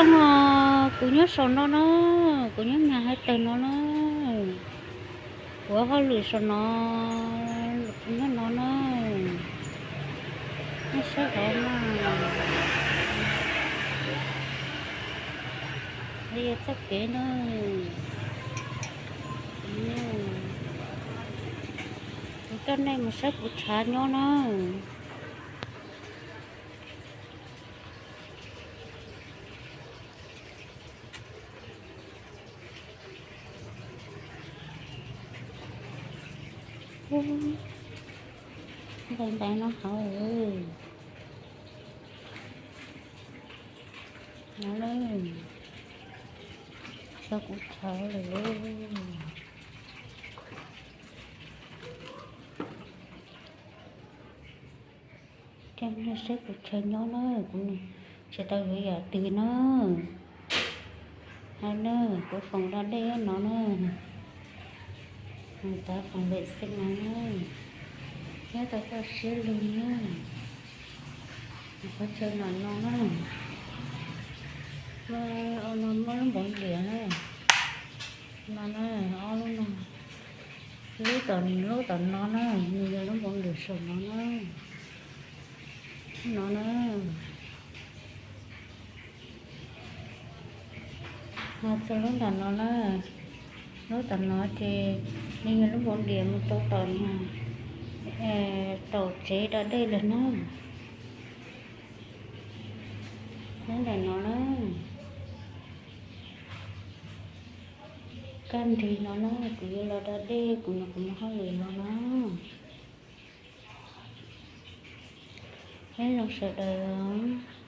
Os, kuv nyob saum no na, kuv nyob nag hais tawg no na, kuv hauj lwm saum no, kuv nyob no na, nej saib hauv na, li yog txoj kev na, kuv coj nej mus saib kuv tshav nyob na. Ntais ntais no hauv, no na, txog kuv tshav lawm. Coj nej saib kuv tshav nyob na, kuv tsis tau yuav yam twg na. No na, kuv foom da dej no na, tav foom vem xees no na, nyob tau koj siab lug na. Qhov chaw no no na, muaj, no muaj lub npaum ntiam na, no na, ob lub no, lub tom, lub tom no na, nws yog lub npaum ntiam saum no na, no na. Ho txog lub nram no na, lub tom no ces nws yog lub npaum ntiam mus rau tom, tom tsev da dej lawm na. Lub nram no na, kaj nrig no na, kuv yuav los da dej, kuv no kuv mus hauj lwm los na. Nyob zoo sawv daws.